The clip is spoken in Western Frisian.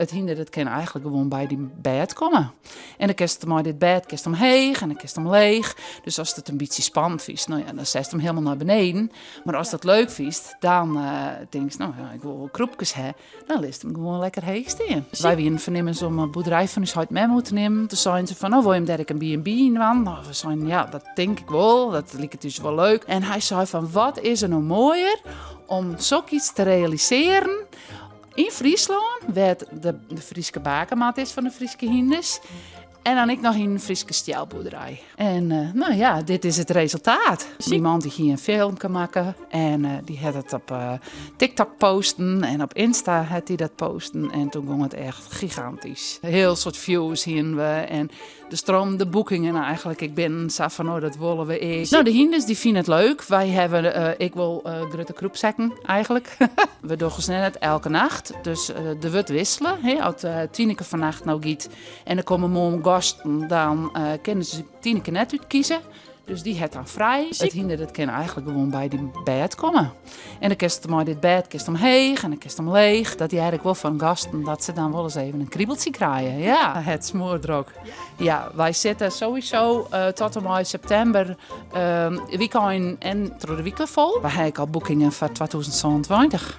It hynder, dat kin eigenlik gewoan by dyn bêd komme. En dan kinst mei dit bêd kinst omheech en dan kinst omleech. Dus ast it in bytsje spannend fynst, no ja, dan setst him hielendal nei beneden. Mar ast dat leuk fynst, dan tinkst, no ja, ik wol wol krûpkes ha. Dan litst him gewoan lekker heech stean. Wy wienen foarnimmens om in boerderij fan ús heit mem oer te nimmen. Toen seinen se fan, no wol jim dêr ek in B&B yn dwaan? No, we seinen, ja, dat tink ik wol, dat liket ús wol leuk. En hy sei fan, wat is der no moaier om sok iets te realisearjen yn Fryslân, wêr't de Fryske bakermat is fan de Fryske hynders. En dan ek noch yn in Fryske stjelpboerderij. En no ja, dit is it resultaat. Myn man dy hie in filmke makke en dy hat it op TikTok posten en op Insta hat hy dat posten en toen gong it echt gigantysk. Hiel soad views hienen we en de stroom de boekingen eigenlik ek binnen sa fan, oh, dat wolle we ek. No, de hynders dy fine it leuk. Wy hawwe ek wol grutte krûpsekken eigenlik. We dogge se net elke nacht, dus der wurdt wissele. Hè. As Tineke fannacht no giet en der komme moarn gasten, dan kinne se Tineke net útkieze. Dus dy hat dan frij. It hynder, dat kin eigenlik gewoan by dyn bêd komme. En dan kinst mei dit bêd kinst omheech en dan kinst omleech. Dat hear ik wol fan gasten, dat se dan wolris even in kribeltsje krije. Ja, it smoardrok. Ja, wy sitte sowieso tot en mei septimber wykein en troch de wike fol. Wy ha ek al boekingen foar 2027.